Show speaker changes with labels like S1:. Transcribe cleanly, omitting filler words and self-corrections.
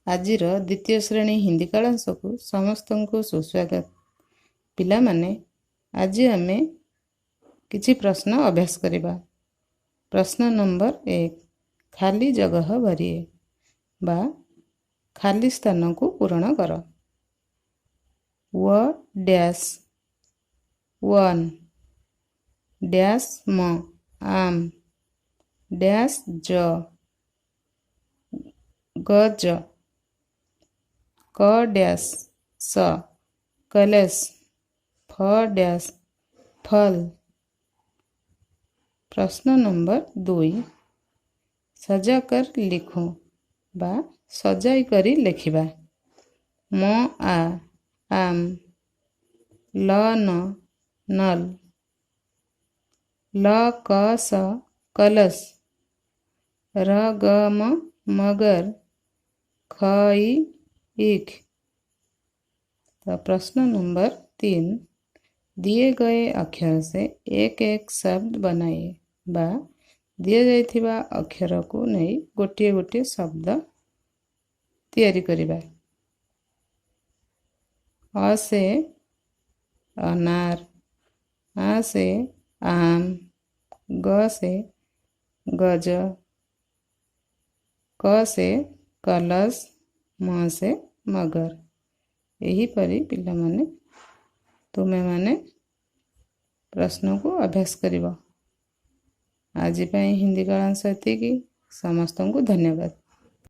S1: ଆଜିର ଦ୍ୱିତୀୟ ଶ୍ରେଣୀ ହିନ୍ଦୀ କାଳାଂଶକୁ ସମସ୍ତଙ୍କୁ ସୁସ୍ୱାଗତ। ପିଲାମାନେ, ଆଜି ଆମେ କିଛି ପ୍ରଶ୍ନ ଅଭ୍ୟାସ କରିବା। ପ୍ରଶ୍ନ ନମ୍ବର 1, ଖାଲି ଜଗହ ଭରିଏ ବା ଖାଲି ସ୍ଥାନକୁ ପୂରଣ କର। ୱ ଡ୍ୟାସ୍ ୱନ୍ ଡ୍ୟାସ୍ ମ ଆମ୍ ଡ୍ୟାସ୍ ଜ ଗଜ, କ ଡ୍ୟାସ୍ ସ କଲଶ, ଫ ଡ୍ୟାସ୍ ଫଲ। ପ୍ରଶ୍ନ ନମ୍ବର 2, ସଜାକର ଲିଖୋ ବା ସଜାଇ କରି ଲେଖିବା। ମ ଆ ଆମ୍, ଲ ନ ନଲ, ଲ କ ସ କଲଶ, ର ଗ ମ ମଗର, ଖ ଇ ईख। तो प्रश्न नंबर 3, दिए गए अक्षर से एक एक शब्द बनाइए ବା ଦିଆଯାଇଥିବା ଅକ୍ଷରକୁ ନେଇ ଗୋଟିଏ ଗୋଟିଏ ଶବ୍ଦ ତିଆରି କରିବା। ଅ ସେ ଅନାର, ଆ ସେ ଆମ୍, ଗ ସେ ଗଜ, କ ସେ କଲଶ, ମ ସେ ମଗର। ଏହିପରି ପିଲାମାନେ, ତୁମେମାନେ ପ୍ରଶ୍ନକୁ ଅଭ୍ୟାସ କରିବ। ଆଜି ପାଇଁ ହିନ୍ଦୀ କାଳାଂଶ ଏତିକି। ସମସ୍ତଙ୍କୁ ଧନ୍ୟବାଦ।